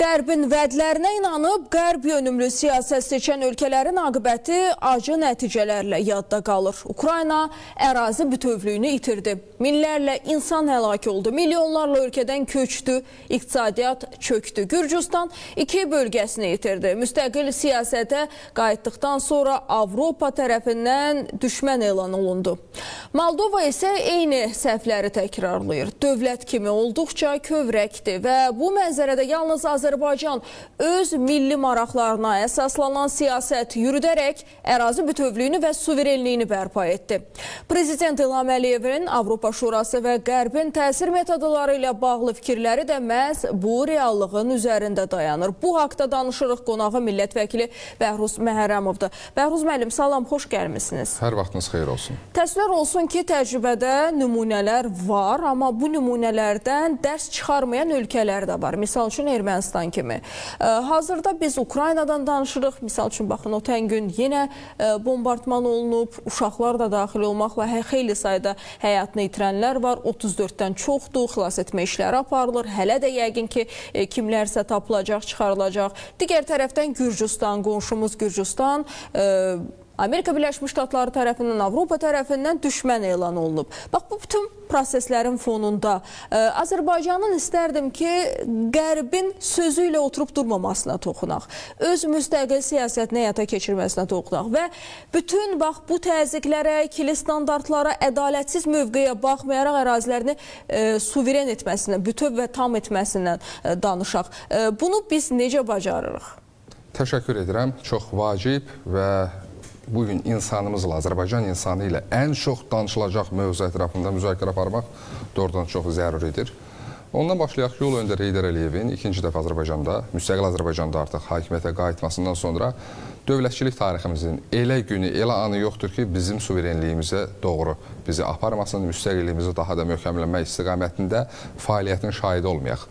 Qərbin vədlərinə inanıb qərb yönümlü siyasət seçən ölkələrin aqibəti acı nəticələrlə yadda qalır. Ukrayna ərazi bütövlüyünü itirdi. Minlərlə insan həlak oldu, milyonlarla ölkədən köçdü, iqtisadiyyat çökdü. Gürcüstan iki bölgəsini itirdi. Müstəqil siyasətə qayıtdıqdan sonra Avropa tərəfindən düşmən elan olundu. Moldova isə eyni səhvləri təkrarlayır. Dövlət kimi olduqca kövrəkdir və bu mənzərədə yalnız Azərbaycan öz milli maraqlarına əsaslanan siyasət yürüdərək ərazi bütövlüyünü və suverenliyini bərpa etdi. Prezident İlham Əliyevin Avropa Şurası və Qərbin təsir metodları ilə bağlı fikirləri də məhz bu reallığın üzərində dayanır. Bu haqda danışırıq, qonağı millət vəkili Bəhruz Məhərrəmovdur. Bəhruz müəllim, salam, xoş gəlmisiniz. Hər vaxtınız xeyir olsun. Təəssüflər olsun ki, təcrübədə nümunələr var, amma bu nümunələrdən dərs çıxarmayan ölkələr də var. Misal üçün Ermənistan kimi. Hazırda biz Ukraynadan danışırıq. Misal üçün, baxın, ötən gün yenə bombardman olunub, uşaqlar da daxil olmaqla xeyli sayda həyatını itirənlər var. 34-dən çoxdur, xilas etmə işləri aparılır. Hələ də yəqin ki, kimlərsə tapılacaq, çıxarılacaq. Digər tərəfdən Gürcüstan, qonşumuz Gürcüstan, Amerika Birləşmiş Ştatları tərəfindən, Avropa tərəfindən düşmən elan olunub. Bax, bu bütün proseslərin fonunda Azərbaycanın istərdim ki, Qərbin sözü ilə oturub durmamasına toxunaq, öz müstəqil siyasətini həyata keçirməsinə toxunaq və bütün bax bu təzyiqlərə, ikili standartlara, ədalətsiz mövqeyə baxmayaraq ərazilərini suveren etməsindən, bütöv və tam etməsindən danışaq. Bunu biz necə bacarırıq? Təşəkkür edirəm. Çox vacib və bugün insanımızla, Azərbaycan insanı ilə ən çox danışılacaq mövzu ətrafında müzakirə aparmaq doğrudan çox zəruridir. Ondan başlayaq ki, Ulu Öndər Heydər Əliyevin ikinci dəfə Azərbaycanda, müstəqil Azərbaycanda artıq hakimiyyətə qayıtmasından sonra dövlətçilik tariximizin elə günü, elə anı yoxdur ki, bizim suverenliyimizə doğru bizi aparmasın, müstəqilliyimizi daha da möhkəmlənmək istiqamətində fəaliyyətin şahidi olmayaq.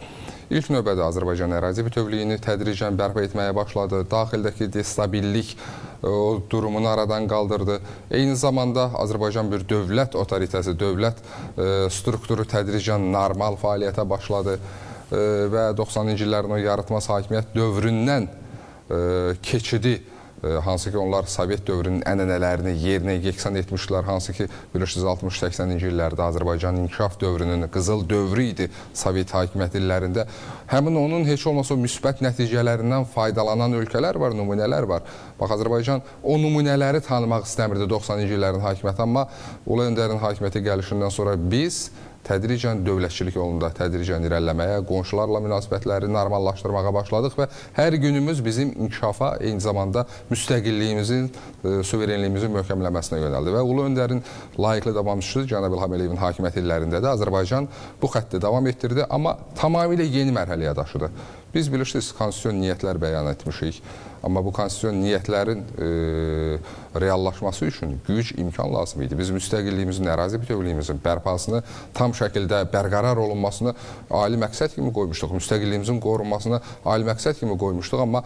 İlk növbədə Azərbaycan ərazi bütövlüyünü tədricən bərpa etməyə başladı. Daxildəki destabillik o durumunu aradan qaldırdı. Eyni zamanda Azərbaycan bir dövlət otoritəsi, dövlət strukturu tədricən normal fəaliyyətə başladı və 90-cı illərin o yaratmaz hakimiyyət dövründən keçidi, hansı ki onlar Sovet dövrünün ənənələrini yerinə yeksan etmişlər, hansı ki bilirsiniz 60-80-ci illərdə Azərbaycanın inkişaf dövrünün qızıl dövrü idi Sovet hakimiyyət illərində. Həmin onun heç olmasa o müsbət nəticələrindən faydalanan ölkələr var, nümunələr var. Bax, Azərbaycan o nümunələri tanımaq istəmirdi 90-cı illərin hakimiyyəti, amma Ulu Öndərin hakimiyyətə gəlişindən sonra biz tədricən dövlətçilik yolunda tədricən irəliləməyə, qonşularla münasibətləri normallaşdırmağa başladıq və hər günümüz bizim inkişafa, eyni zamanda müstəqilliyimizin, suverenliyimizin möhkəmlənməsinə yönəldi. Və Ulu Öndərin layiqli davamçısı Cənab İlham Əliyevin hakimiyyət illərində də Azərbaycan bu xətti davam etdirdi, amma tamamilə yeni mərhələyə daşıdı. Biz bilirsiniz, konstitusion niyyətlər bəyan etmişik, amma bu konstitusion niyyətlərin reallaşması üçün güc, imkan lazım idi. Biz müstəqilliyimizin, ərazi bütövlüyümüzün bərpasını tam şəkildə bərqərar olunmasını ali məqsəd kimi qoymuşduq. Müstəqilliyimizin qorunmasını ali məqsəd kimi qoymuşduq, amma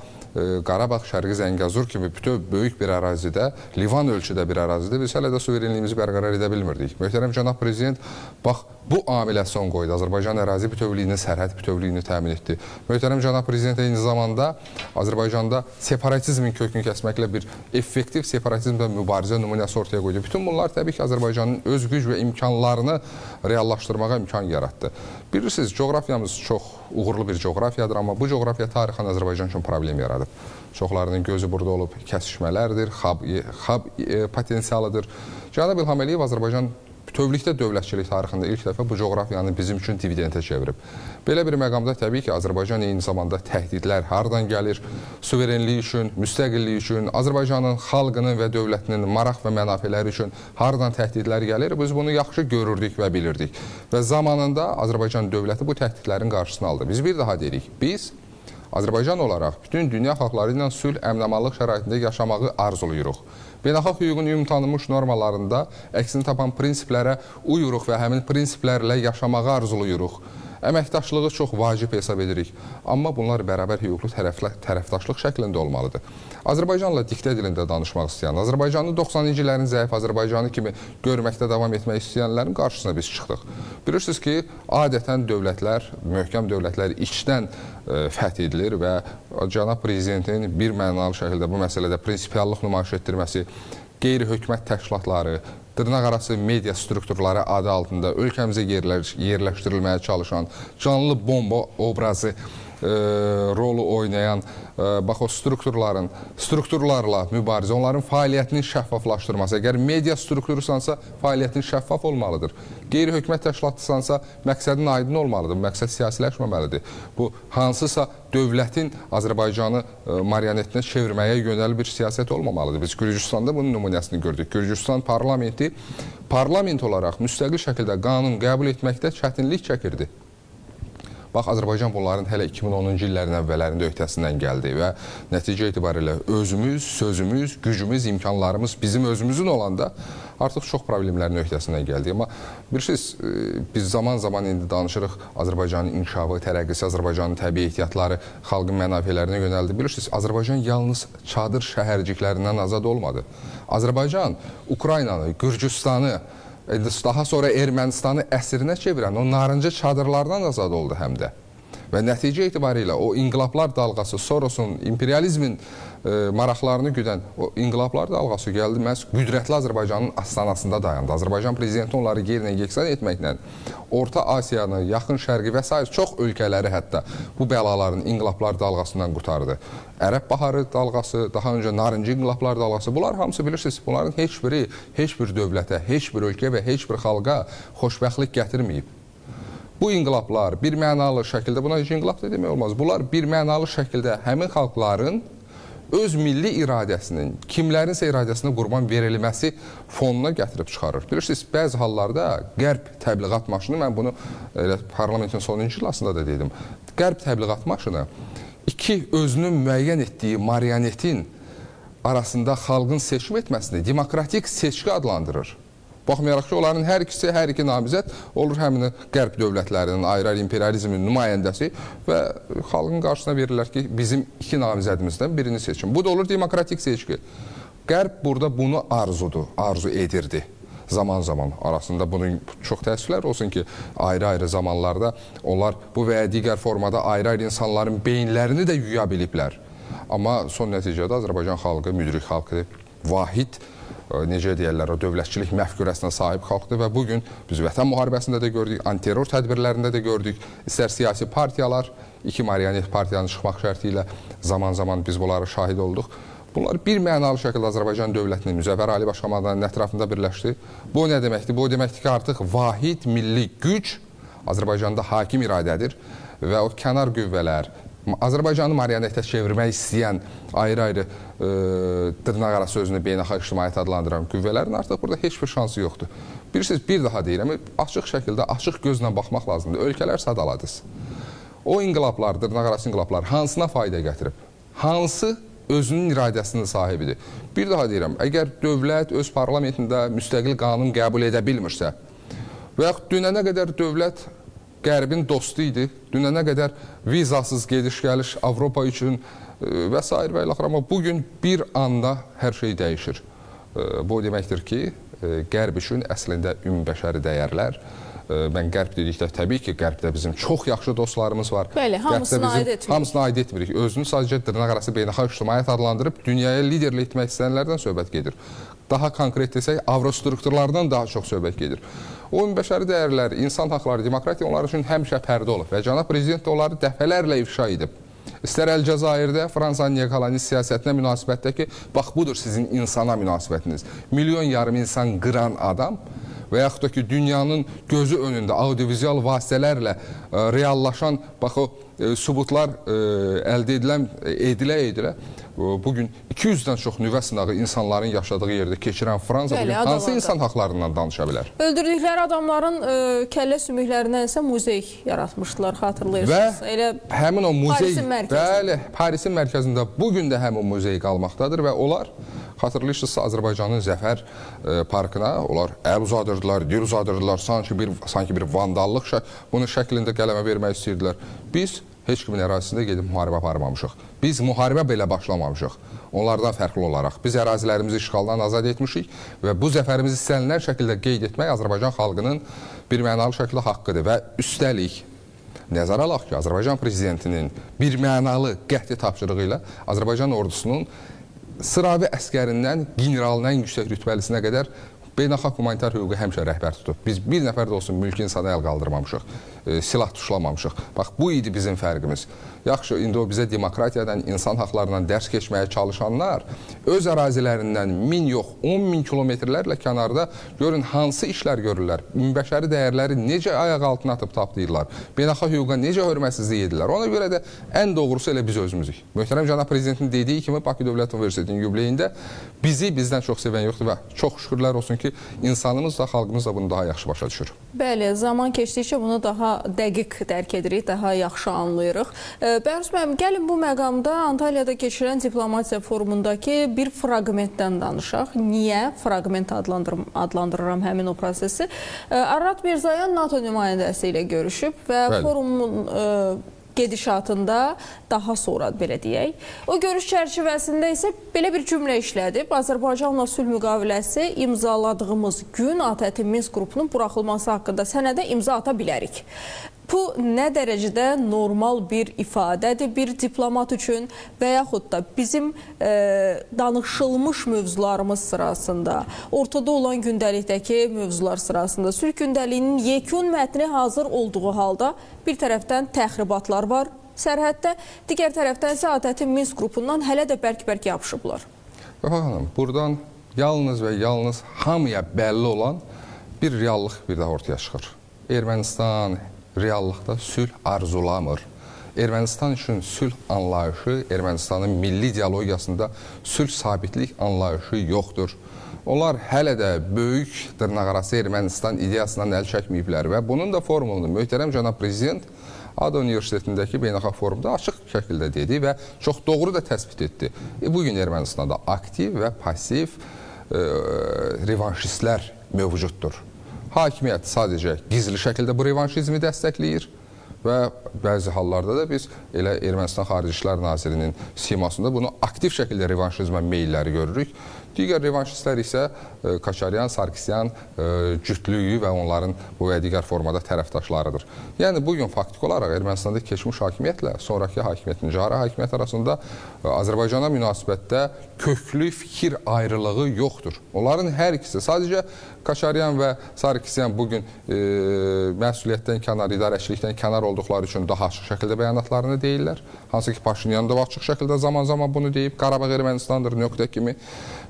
Qarabağ, Şərqi Zəngəzur kimi bütöv böyük bir ərazidə, Livan ölçüdə bir ərazidə biz hələ də suverenliyimizi bərqərar edə bilmirdik. Möhtərəm cənab prezident, bax, bu amilə son qoydu. Azərbaycan ərazi bütövlüyünü, sərhəd bütövlüyünü təmin etdi. Möhtərəm cənab prezident eyni zamanda Azərbaycanda separatizmin kökünü kəsməklə bir effektiv separatizmlə mübarizə nümunəsi ortaya qoydu. Bütün bunlar təbii ki, Azərbaycanın öz güc və imkanlarını reallaşdırmağa imkan yaratdı. Bilirsiniz, coğrafiyamız çox uğurlu bir coğrafiyadır, amma bu coğrafiya tarixən Azərbaycan üçün problem yaradıb. Çoxlarının gözü burada olub, kəsişmələrdir, xab potensialıdır. Cənab İlham Əliyev Azərbaycan bütövlükdə dövlətçilik tarixində ilk dəfə bu coğrafiyanı bizim üçün dividendə çevirib. Belə bir məqamda təbii ki, Azərbaycan eyni zamanda təhdidlər hardan gəlir? Suverenlik üçün, müstəqillik üçün, Azərbaycanın xalqının və dövlətinin maraq və mənafeləri üçün hardan təhdidlər gəlir? Biz bunu yaxşı görürdük və bilirdik. Və zamanında Azərbaycan dövləti bu təhdidlərin qarşısını aldı. Biz bir daha deyirik, biz Azərbaycan olaraq bütün dünya xalqları ilə sülh, əmin-amanlıq şəraitində yaşamağı arzulayırıq. Beynəlxalq hüququn ümumi tanınmış normalarında əksini tapan prinsiplərə uyuruq və həmin prinsiplərlə yaşamağı arzulayırıq. Əməkdaşlığı çox vacib hesab edirik. Amma bunlar bərabər hüquqlu tərəfdaşlıq şəklində olmalıdır. Azərbaycanla diktə dilində danışmaq istəyən, Azərbaycanı 90-cı illərin zəif Azərbaycanı kimi görməkdə davam etmək istəyənlərin qarşısına biz çıxdıq. Bilirsiniz ki, adətən dövlətlər, möhkəm dövlətlər içdən fəth edilir və cənab prezidentin bir mənalı şəkildə bu məsələdə prinsipiallıq nümayiş etdirməsi, qeyri-hökumət təşkilatları, dırnaqarası media strukturları adı altında ölkəmizə yerləşdirilməyə çalışan canlı bomba obrazı rolu oynayan bax o strukturlarla mübarizə, onların fəaliyyətinin şəffaflaşdırması. Əgər media strukturusansa, fəaliyyətin şəffaf olmalıdır. Qeyri-hökumət təşkilatısansa, məqsədin aydın olmalıdır. Bu məqsəd siyasiləşməməlidir. Bu hansısa dövlətin Azərbaycanı marionetinə çevirməyə yönəli bir siyasət olmamalıdır. Biz Gürcüstanda bunun nümunəsini gördük. Gürcüstan parlamenti parlament olaraq müstəqil şəkildə qanun qəbul etməkdə çətinlik çəkirdi. Bax, Azərbaycan bunların hələ 2010-cu illərin əvvəllərində öhdəsindən gəldi və nəticə etibarilə özümüz, sözümüz, gücümüz, imkanlarımız bizim özümüzün olanda artıq çox problemlərin öhdəsindən gəldi. Amma bilirsiniz, biz zaman-zaman indi danışırıq Azərbaycanın inkişafı, tərəqqisi, Azərbaycanın təbii ehtiyatları xalqın mənafelərinə yönəldi. Bilirsiniz, Azərbaycan yalnız çadır şəhərciklərindən azad olmadı. Azərbaycan Ukraynanı, Gürcüstanı, daha sonra Ermənistanı əsirinə çevirən o narıncı çadırlardan azad oldu həm də. Və nəticə etibarilə o inqilablar dalğası, Sorosun, imperializmin maraqlarını güdən o inqilablar dalğası gəldi, məhz qüdrətli Azərbaycanın astanasında dayandı. Azərbaycan prezidenti onları yerlə yeksan etməklə Orta Asiyanı, Yaxın Şərqi və sair çox ölkələri hətta bu bəlaların inqilablar dalğasından qurtardı. Ərəb baharı dalğası, daha öncə narıncı inqilablar dalğası, bunlar hamısı bilirsiniz, bunların heç biri heç bir dövlətə, heç bir ölkə və heç bir xalqa xoşbəxtlik gətirməyib. Bu inqilablar bir mənalı şəkildə, buna heç inqilab da demək olmaz, bunlar bir mənalı şəkildə həmin xalqların öz milli iradəsinin, kimlərinsə iradəsinə qurban verilməsi fonuna gətirib çıxarır. Bilirsiniz, bəzi hallarda Qərb təbliğat maşını, mən bunu elə parlamentin sonuncu iclasında da dedim, Qərb təbliğat maşını iki özünün müəyyən etdiyi marionetin arasında xalqın seçim etməsini demokratik seçki adlandırır. Baxmayaraq ki, onların hər ikisi, hər iki namizəd olur həmin Qərb dövlətlərinin, ayrı-ayrı imperializmin nümayəndəsi və xalqın qarşısına verirlər ki, bizim iki namizədimizdən birini seçin. Bu da olur demokratik seçki. Qərb burada bunu arzu edirdi. Zaman-zaman arasında bunun çox təəssüflər olsun ki, ayrı-ayrı zamanlarda onlar bu və ya digər formada ayrı-ayrı insanların beyinlərini də yuya biliblər. Amma son nəticədə Azərbaycan xalqı müdrik xalqıdır, vahid, necə deyərlər, o dövlətçilik məfkurəsinə sahib xalqdır və bugün biz vətən müharibəsində də gördük, antiterror tədbirlərində də gördük, istər siyasi partiyalar, iki marionet partiyanın çıxmaq şərti ilə zaman-zaman biz bunlara şahid olduq. Bunlar bir mənalı şəkildə Azərbaycan dövlətinin Müzəffər Ali Başkomandanın ətrafında birləşdi. Bu nə deməkdir? Bu deməkdir ki, artıq vahid milli güc Azərbaycanda hakim iradədir və o kənar qüvvələr, Azərbaycanı marionetə çevirmək istəyən ayrı-ayrı dırnaqarası özünü beynəlxalq ictimaiyyət adlandıran qüvvələrin artıq burada heç bir şansı yoxdur. Bilirsiniz, bir daha deyirəm, açıq şəkildə, açıq gözlə baxmaq lazımdır. Ölkələr sadaladınız. O inqilablar, dırnaqarası inqilablar hansına fayda gətirib? Hansı özünün iradəsinin sahibidir? Bir daha deyirəm, əgər dövlət öz parlamentində müstəqil qanun qəbul edə bilmirsə və yaxud dünənə qədər dövlət Qərbin dostu idi, dünənə qədər vizasız gediş-gəliş Avropa üçün və s. və ilaxır, amma bugün bir anda hər şey dəyişir. Bu deməkdir ki, Qərb üçün əslində ümumbəşəri dəyərlər. Mən Qərb dedikdə təbii ki, Qərbdə bizim çox yaxşı dostlarımız var. Bəli, hamısını aid etmirik. Hamısını aid etmirik. Özünü sadəcə dırnaqarası beynəlxalq ictimaiyyət adlandırıb dünyaya liderlik etmək istəyənlərdən söhbət gedir. Daha konkret desək, avrostrukturlardan daha çox söhbət gedir. O ümumbəşəri dəyərlər, insan haqları, demokratiya onlar üçün həmişə pərdə olub və cənab prezident də onları dəfələrlə ifşa edib. İstər Əlcəzairdə Fransanın neokolonist siyasətinə münasibətdə ki, bax budur sizin insana münasibətiniz. 1,5 milyon insan qıran adam və yaxud da ki, dünyanın gözü önündə audiovizual vasitələrlə reallaşan bax o sübutlar əldə edilə bugün 200-dən çox nüvə sınağı insanların yaşadığı yerdə keçirən Fransa bugün hansı insan haqlarından danışa bilər? Öldürdükləri adamların kəllə sümüklərindən isə muzey yaratmışdılar, xatırlayırsınız. Və elə həmin o muzey, Parisin mərkəzində. Bəli, Parisin mərkəzində bugün də həmin muzey qalmaqdadır və onlar Xatırlayırsınızsa Azərbaycanın Zəfər Parkına onlar əl uzadırdılar, dil uzadırdılar, sanki bir vandallıq bunu şəklində qələmə vermək istəyirdilər. Biz heç kimin ərazisində gedib müharibə aparmamışıq. Biz müharibə belə başlamamışıq. Onlardan fərqli olaraq biz ərazilərimizi işğaldan azad etmişik və bu zəfərimizi istənilən şəkildə qeyd etmək Azərbaycan xalqının bir mənalı şəkildə haqqıdır və üstəlik nəzərə alaq ki, Azərbaycan prezidentinin bir mənalı qəti tapşırığı ilə Azərbaycan ordusunun sıravi əskərindən generalın ən yüksək rütbəlisinə qədər beynəlxalq humanitar hüququ həmişə rəhbər tutub. Biz bir nəfər də olsun mülki insana əl qaldırmamışıq, silah tuşlamamışıq. Bax, bu idi bizim fərqimiz. Yaxşı, indi o bizə demokratiyadan, insan haqlarından dərs keçməyə çalışanlar öz ərazilərindən 1000 yox, 10 min kilometrlərlə kənarda görün hansı işlər görürlər, bəşəri dəyərləri necə ayaq altına atıb tapdayırlar, beynəlxalq hüquqa necə hörmətsizlik edirlər. Ona görə də ən doğrusu elə biz özümüzük. Möhtərəm cənab prezidentin dediyi kimi Bakı Dövlət Universitetinin yubileyində bizi bizdən çox sevən yoxdur və çox şükürlər olsun ki, insanımız da, xalqımız da bunu daha yaxşı başa düşür. Bəli, zaman keçdikcə bunu daha dəqiq dərk edirik, daha yaxşı anlayırıq. Bəhruz müəllim, gəlin bu məqamda Antalyada keçirilən diplomatiya forumundakı bir fraqmentdən danışaq. Niyə fraqment adlandırıram həmin o prosesi? Ararat Mirzoyan NATO nümayəndəsi ilə görüşüb və bəli, forumun gedişatında daha sonra belə deyək. O görüş çərçivəsində isə belə bir cümlə işlədib. Azərbaycanla sülh müqaviləsi imzaladığımız gün ATƏT Minsk qrupunun buraxılması haqqında sənədə imza ata bilərik. Bu nə dərəcədə normal bir ifadədir bir diplomat üçün və yaxud da bizim danışılmış mövzularımız sırasında, ortada olan gündəlikdəki mövzular sırasında sülh gündəliyinin yekun mətni hazır olduğu halda bir tərəfdən təxribatlar var sərhəddə, digər tərəfdən isə ATƏT Minsk qrupundan hələ də bərk-bərk yapışıblar. Vəfa xanım, buradan yalnız və yalnız hamıya bəlli olan bir reallıq bir daha ortaya çıxır. Ermənistan reallıqda sülh arzulamır. Ermənistan üçün sülh anlayışı, Ermənistanın milli ideologiyasında sülh sabitlik anlayışı yoxdur. Onlar hələ də böyük dırnaqarası Ermənistan ideyasından əl çəkməyiblər və bunun da formulunu möhtərəm cənab prezident ADA Universitetindəki beynəlxalq forumda açıq şəkildə dedi və çox doğru da təsbit etdi. Bugün Ermənistanda aktiv və pasiv revanşistlər mövcuddur. Hakimiyyət sadəcə gizli şəkildə bu revanşizmi dəstəkləyir və bəzi hallarda da biz elə Ermənistan Xarici İşlər Nazirinin simasında bunu aktiv şəkildə revanşizmə meyilləri görürük. Digər revanşistlər isə Koçaryan, Sarkisyan cütlüyü və onların bu və digər formada tərəfdaşlarıdır. Yəni bugün faktiki olaraq Ermənistanda keçmiş hakimiyyətlə sonraki hakimiyyətin, cari hakimiyyət arasında Azərbaycana münasibətdə köklü fikir ayrılığı yoxdur. Onların hər ikisi sadəcə Koçaryan və Sarkisyan bugün məsuliyyətdən kənar, idarəçilikdən kənar olduqları üçün daha açıq şəkildə bəyanatlarını deyirlər. Hansı ki Paşinyan da açıq şəkildə zaman-zaman bunu deyib, Qarabağ Ermənistandır nöqtə kimi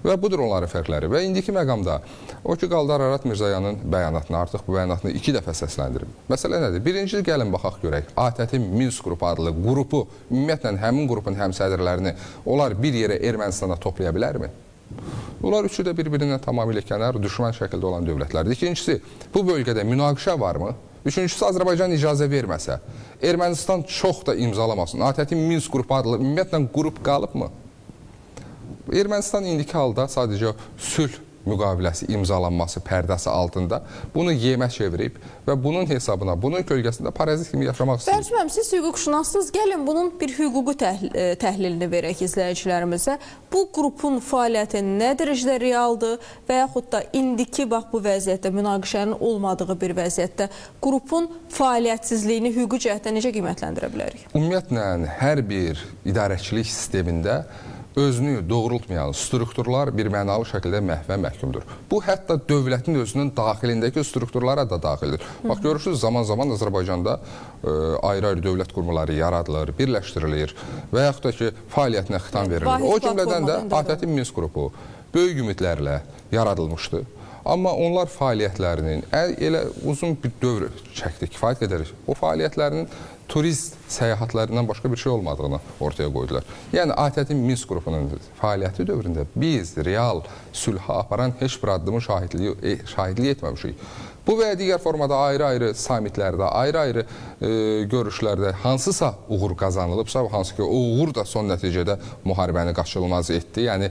və budur onların fərqləri. Və indiki məqamda o ki qaldı Ararat Mirzoyanın bəyanatını, artıq bu bəyanatını 2 dəfə səsləndirib. Məsələ nədir? Birinci, gəlin baxaq görək. ATƏT Minsk qrupu adlı qrupu, ümumiyyətlə həmin qrupun həmsədrlərini onlar bir yerə Ermənistana toplaya bilərmi? Onlar üçü də bir-birindən tamamilə kənar, düşmən şəkildə olan dövlətlərdir. İkincisi, bu bölgədə münaqişə varmı? Üçüncüsü, Azərbaycan icazə verməsə, Ermənistan çox da imzalamasın. ATƏT Minsk qrupu adlı ümumiyyətlə qrup qalıbmı? Ermənistan indiki halda sadəcə sülh müqaviləsi imzalanması pərdəsi altında bunu yemə çevirib və bunun hesabına, bunun kölgəsində parazit kimi yaşamaq istəyir. Bəhruz müəllim, siz hüquqşünassınız. Gəlin bunun bir hüquqi təhlilini verək izləyicilərimizə. Bu qrupun fəaliyyəti nə dərəcədə realdır və yaxud da indiki bax bu vəziyyətdə, münaqişənin olmadığı bir vəziyyətdə qrupun fəaliyyətsizliyini hüquqi cəhətdən necə qiymətləndirə bilərik? Ümumiyyətlə, hər bir idarəçilik sistemində özünü doğrultmayan strukturlar bir mənalı şəkildə məhvə məhkumdur. Bu, hətta dövlətin özünün daxilindəki strukturlara da daxildir. Bax, görürsünüz, zaman-zaman Azərbaycanda ayrı-ayrı dövlət qurumları yaradılır, birləşdirilir və yaxud da ki, fəaliyyətinə xitam verilir. O cümlədən də ATƏT Minsk qrupu böyük ümidlərlə yaradılmışdı. Amma onlar fəaliyyətlərinin elə uzun bir dövr çəkdi, kifayət qədər o fəaliyyətlərinin turist səyahatlarından başqa bir şey olmadığını ortaya qoydular. Yəni ATƏT-in Minsk qrupunun fəaliyyəti dövründə biz real sülhə aparan heç bir addımı şahidlik etməmişik. Bu və ya digər formada ayrı-ayrı samitlərdə, ayrı-ayrı görüşlərdə hansısa uğur qazanılıbsa, hansı ki o uğur da son nəticədə müharibəni qaçılmaz etdi, yəni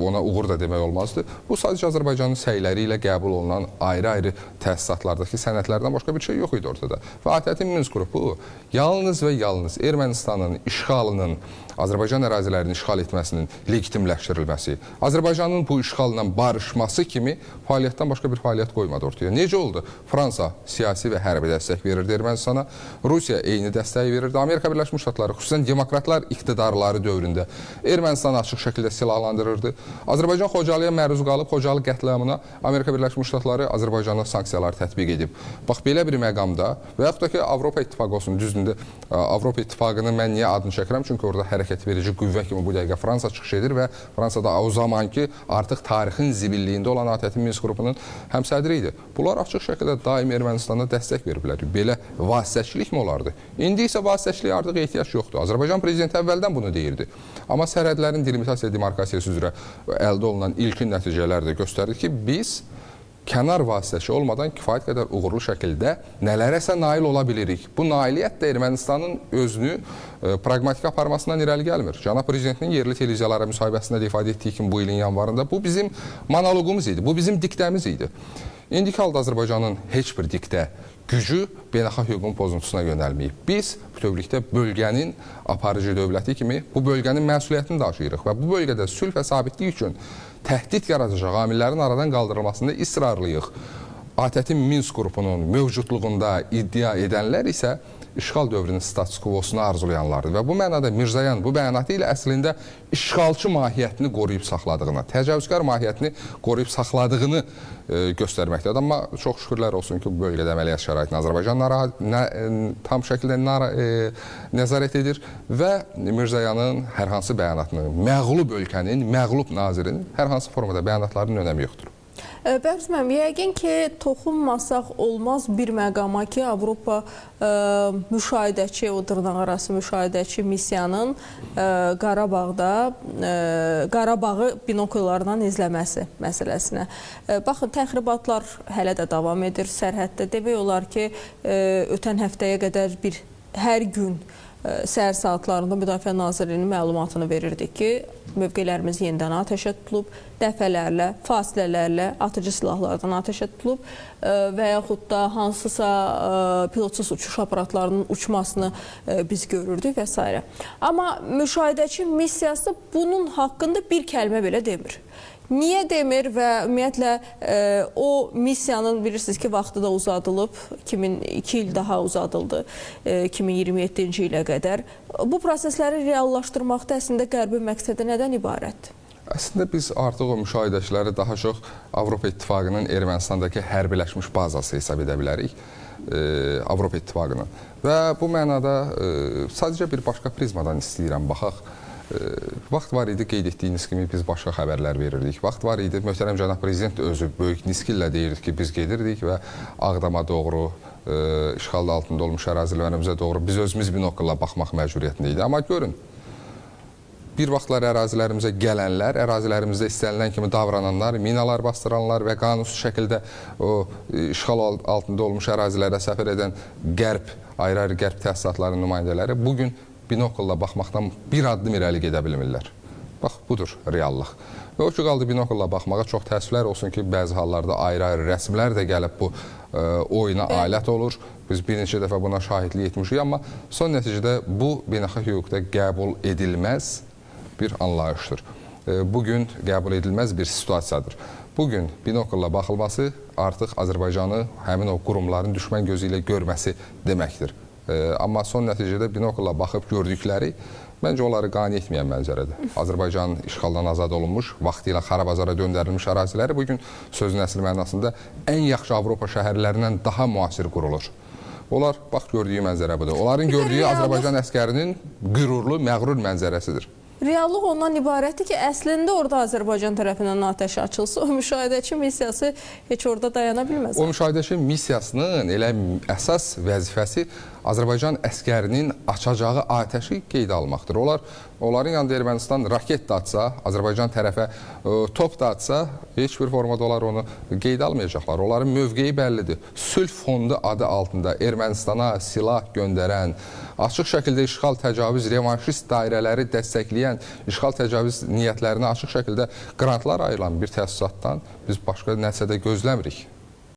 ona uğur da demək olmazdı. Bu sadəcə Azərbaycanın səyləri ilə qəbul olunan ayrı-ayrı təsisatlardakı sənədlərdən başqa bir şey yox idi ortada. Və ATƏT-in Minsk qrupu yalnız və yalnız Ermənistanın işğalının, Azərbaycan ərazilərinin işğal etməsinin legitimləşdirilməsi, Azərbaycanın bu işğalla barışması kimi fəaliyyətdən başqa bir fəaliyyət qoymadı ortaya. Necə oldu? Fransa siyasi və hərbi dəstək verirdi Ermənistana, Rusiya eyni dəstəyi verirdi, Amerika Birləşmiş Ştatları, xüsusən demokratlar iqtidarları dövründə Ermənistanı açıq şəkildə silahlandırırdı. Azərbaycan Xocalıya məruz qalıb, Xocalı qətliamına Amerika Birləşmiş Ştatları Azərbaycana sanksiyalar tətbiq edib. Bax, belə bir məqamda və yaxud da ki, Avropa İttifaqı olsun, düzdür, Avropa İttifaqının mən niyə adını çəkirəm? Çünki orada hərəkət verici qüvvə kimi bu dəqiqə Fransa çıxış edir və Fransada o zamanki artıq tarixin zibilliyində olan ATƏT-in Minsk qrupunun həmsədri idi. Bunlar açıq şəkildə daim Ermənistana dəstək veriblər. Belə vasitəçilik mi olardı? İndi isə vasitəçiliyə artıq ehtiyac yoxdur. Azərbaycan prezidenti əvvəldən bunu deyirdi. Amma sərhədlərin delimitasiya demarkasiyası üzrə əldə olunan ilkin nəticələr də göstərir ki, biz kənar vasitəçi olmadan kifayət qədər uğurlu şəkildə nələrəsə nail ola bilirik. Bu nailiyyət də Ermənistanın özünü praqmatik aparmasından irəli gəlmir. Cənab Prezidentinin yerli televiziyalara müsahibəsində də ifadə etdiyi kimi bu ilin yanvarında bu bizim monoloqumuz idi, bu bizim diktəmiz idi. İndiki halda Azərbaycanın heç bir diktə gücü beynəlxalq hüququn pozuntusuna yönəlməyib. Biz bütövlükdə bölgənin aparıcı dövləti kimi bu bölgənin məsuliyyətini daşıyırıq və bu bölgədə sülh və sabitlik üçün təhdid yaradacaq amillərin aradan qaldırılmasında israrlıyıq. ATƏT-in Minsk qrupunun mövcudluğunda iddia edənlər isə işğal dövrünün status quosunu arzulayanlardır. Və bu mənada Mirzoyan bu bəyanatı ilə əslində işğalçı mahiyyətini qoruyub saxladığını, təcavüzkar mahiyyətini qoruyub saxladığını göstərməkdədir. Amma çox şükürlər olsun ki, bu bölgədə əməliyyat şəraitini Azərbaycan tam şəkildə nəzarət edir və Mirzoyanın hər hansı bəyanatının, məğlub ölkənin, məğlub nazirinin hər hansı formada bəyanatlarının önəmi yoxdur. Bəhruz müəllim, yəqin ki, toxunmasaq olmaz bir məqama ki, Avropa müşahidəçi, o dırnaqarası müşahidəçi missiyanın Qarabağda Qarabağı binokullarla izləməsi məsələsinə. Baxın, təxribatlar hələ də davam edir sərhəddə. Demək olar ki, ötən həftəyə qədər hər gün səhər saatlarında Müdafiə Nazirliyinin məlumatını verirdik ki, mövqelərimiz yenidən atəşə tutulub, dəfələrlə, fasilələrlə atıcı silahlardan atəşə tutulub və yaxud da hansısa pilotsuz uçuş aparatlarının uçmasını biz görürdük və s. Amma müşahidəçi missiyası bunun haqqında bir kəlmə belə demir. Niyə demir və ümumiyyətlə o missiyanın bilirsiniz ki, vaxtı da uzadılıb, 2 il daha uzadıldı, 2027-ci ilə qədər. Bu prosesləri reallaşdırmaqda əslində Qərbin məqsədi nədən ibarətdir? Əslində biz artıq o müşahidəçiləri daha çox Avropa İttifaqının Ermənistandakı hərbiləşmiş bazası hesab edə bilərik. Avropa İttifaqının. Və bu mənada sadəcə bir başqa prizmadan istəyirəm baxaq. Vaxt var idi, qeyd etdiyiniz kimi biz başqa xəbərlər verirdik. Vaxt var idi, möhtərəm cənab prezident özü böyük niskillə deyirdi ki, biz gedirdik və Ağdama doğru, işğal altında olmuş ərazilərimizə doğru biz özümüz binokulla baxmaq məcburiyyətində idi. Amma görün, bir vaxtlar ərazilərimizə gələnlər, ərazilərimizdə istənilən kimi davrananlar, minalar bastıranlar və qanunsuz şəkildə o işğal altında olmuş ərazilərə səfər edən qərb, ayrı-ayrı qərb təsisatlarının nümayəndələri bugün binokulla baxmaqdan bir addım irəli gedə bilmirlər. Bax, budur reallıq. Və o ki, qaldı binokulla baxmağa, çox təəssüflər olsun ki, bəzi hallarda ayrı-ayrı rəsmlər də gəlib bu oyuna alət olur. Biz bir neçə dəfə buna şahidlik etmişik, amma son nəticədə bu beynəlxalq hüquqda qəbul edilməz bir anlayışdır. Bugün qəbul edilməz bir situasiyadır. Bugün binokulla baxılması artıq Azərbaycanı həmin o qurumların düşmən gözü ilə görməsi deməkdir. Amma son nəticədə binokulla baxıb gördükləri məncə onları qane etməyən mənzərədir. Azərbaycanın işğaldan azad olunmuş, vaxtilə xarabazara döndərilmiş əraziləri bugün sözün əsl mənasında ən yaxşı Avropa şəhərlərindən daha müasir qurulur. Onlar, bax, gördüyü mənzərə budur. Onların gördüyü Azərbaycan əskərinin qürurlu, məğrur mənzərəsidir. Reallıq ondan ibarətdir ki, əslində orada Azərbaycan tərəfindən atəş açılsa, o müşahidəçi missiyası heç orada dayana bilməz. O müşahidəçi missiyasının elə əsas vəzifəsi Azərbaycan əskərinin açacağı atəşi qeydə almaqdır. Onların yanında Ermənistan raket də atsa, Azərbaycan tərəfə top da atsa, heç bir formada onlar onu qeydə almayacaqlar. Onların mövqeyi bəllidir. Sülh fondu adı altında Ermənistana silah göndərən, açıq şəkildə işğal, təcavüz, revanşist dairələri dəstəkləyən, işğal, təcavüz niyyətlərinə açıq şəkildə qrantlar ayıran bir təsisatdan biz başqa nəsə də gözləmirik.